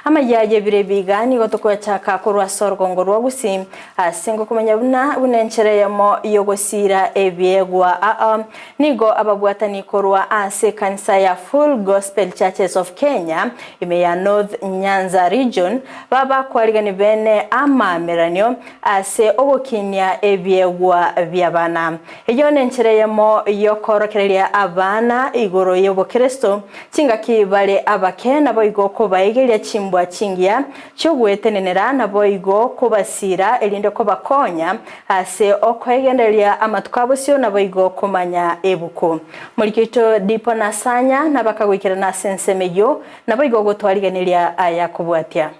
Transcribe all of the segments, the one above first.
Amaya y'ebiro ebi iga nigo tokoyachaka korwa ase orogongo rwa Gusii ase ngokomanya buna buna enchera eyemo y'ogosiira ebiegwa aa nigo ababwatani korwa ase ekanisa ya Full Gospel Churches of Kenya ime ya North Nyanza Region babakoarigani bene amaameranio ase ogokinia ebiegwa bi'abana. Eyio nenchera eyemo y'okoorokereria abana igoro y'obokeresto, chingaki bare abake, naboigo kobaegeria chimbwa chingiya chi'ogwetenenera, naboigo kobasiira erinde kobakonya ase okoegendereria amatuko a bosio, naboigo komanya ebuku. Moriki oito Dipo na Sanya nabakagoikerana ase ensemo eyio, naboigo gotwarigeneria aya kobwatia.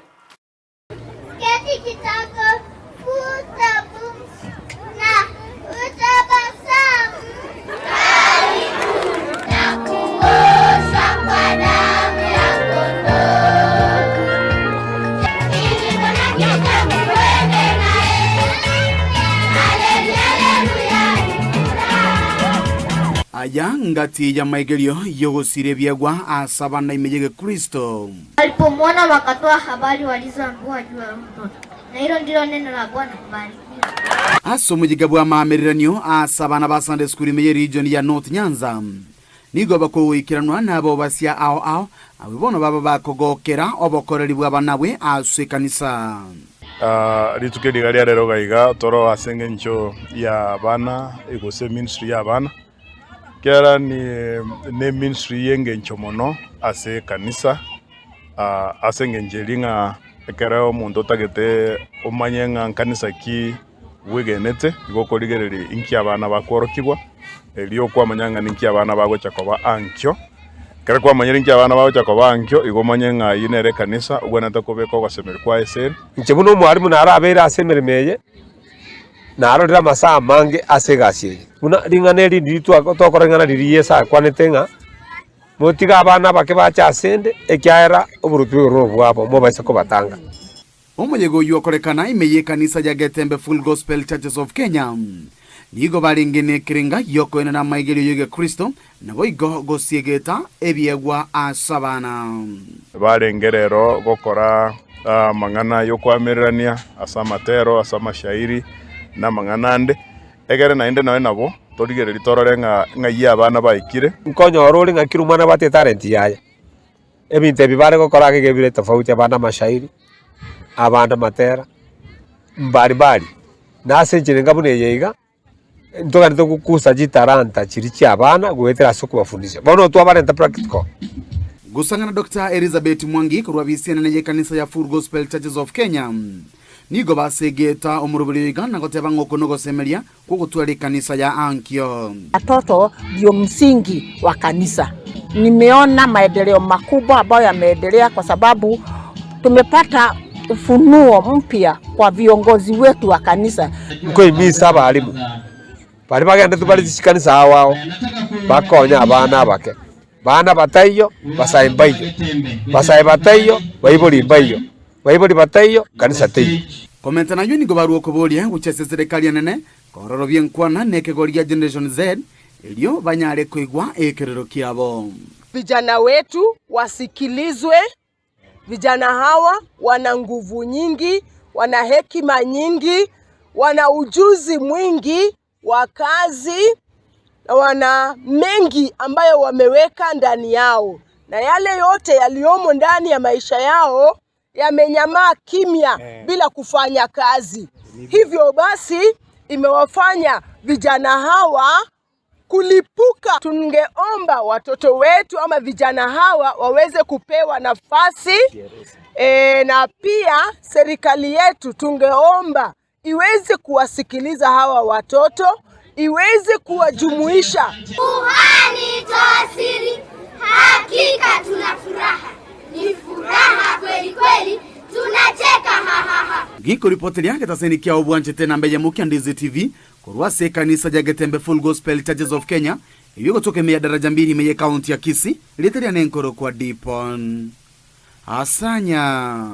Keti kitako futa pumzi na utabasamu. Karibu na kuoshwa kwa damu ya kondoo. Ili Bwana kitabu twende naye. Haleluya, haleluya, furaha. Aya ngati y'amaigerio y'ogosiria ebiegwa ase abana ime y'egekristo. Walipomwona wakatoa habari walizoambiwa juu ya huyo mtoto, na hilo ndilo neno la Bwana. Mbarikiwe. Ase omoyiga bw'amaamereranio ase abana ba Sunday School ime ye region ya North Nyanza, nigo bakogoikeranwa nabobasia ao ao, abwo bono baba bakogokera obokoreri bw'abanabwe ase ekanisa. Rituko eri iga riarero iga iga toro ase eng'encho ya abana gose ministry ya abana. Ekiagera ne ministry y'engencho mono ase ekanisa, ase engencho eria ng'a ekero omonto otagete omanye ng'a nkanisa ki bwegenete, igo okorigereria inki abana bakworokigwa, erio okwamanya ng'a ninki abana bagocha koba ankio. Ekero kwamanyire inki abana bagocha koba ankio, igo omanye ng'a eyio nere ekanisa obwenerete kobeka ogosemeria kwaye ase ere. Inche buna omwalimu narabeire ase emeremo eye. Narorire amasaa amange ase egasi eye. Buna ring'ana eri ndiri twakora ring'ana riria Yeso akwanete ng'a, Motige abana abake bache asende, ekiagera oboruoti bwa igoro nobwabo, mobaise kobatanga. Omoyega oyio okorekana ime y'ekanisa ya Getembe Full Gospel Churches of Kenya nigo barenge nekerenga gi'okoenena amaigerio y'egekristo naboigo gosiegeta ebiegwa ase abana. Barenge rero gokora amang'ana y'okoamererania ase amatero, ase amashairi, na amang'ana ande, egere naende nonya nabo torigererie torore ng'a ng'ai abana baikire. Nkonyora ore ng'a kera omwana abwate etalent yaye, ebinto ebi bare gokora iga iga bire tofauti, abande amashairi, abande amatera, mbari mbari. Na ase enchera enga buna eye iga. Ntoganete gokusa chitalanta chiria chi'abana goetera ase okobafundisha. Bono twabarenta practical. Gosang'ana Doctor Elizabeth Mwangi korwa bisi enene y'ekanisa ya Full Gospel Churches of Kenya nigo basegeta omoroberio oiga na goteba ng'a oko nogosemeria kw'ogotwara ekanisa ya ankio. Watoto ndio msingi wa kanisa. Nimeona maendeleo makubwa ambayo yameendelea kwa sababu tumepata ufunuo mpya kwa viongozi wetu wa kanisa. Nkoimisa abalimu baria bagendete bare chikanisa ao ao, bakonye abana abake, bana bataiyo, basae mbaiyo, basae bataiyo, baibori mbaiyo, baibori bataiyo, kanisa teiyo. Komenta nayio nigo barua okoboria gochia ase eserekari enene kororobia enkwana na ekegori gia Generation Z erio banyare koigwa ekerero kiabo. Vijana wetu wasikilizwe Vijana hawa wana nguvu nyingi, wana hekima nyingi, wana ujuzi mwingi wa kazi na wana mengi ambayo wameweka ndani yao, na yale yote yaliyomo ndani ya maisha yao yamenyamaa kimya bila kufanya kazi. Hivyo basi imewafanya vijana hawa kulipuka. Tungeomba watoto wetu ama vijana hawa waweze kupewa nafasi e, na pia serikali yetu tungeomba iweze kuwasikiliza hawa watoto, iweze kuwajumuisha. Kuhani toa siri, hakika tuna furaha, ni furaha kweli kweli, tunacheka hahaha. Gikoripoteria getaseni kia obwanchete namba eyemo kia Ndizi TV Korwa ase ekanisa ya Getembe Full Gospel Churches of Kenya, eyio egotoka ime ya Daraja Mbili ime y'Ekaunti ya Kisii, erieta riane nkorokwa Dipon Asanya.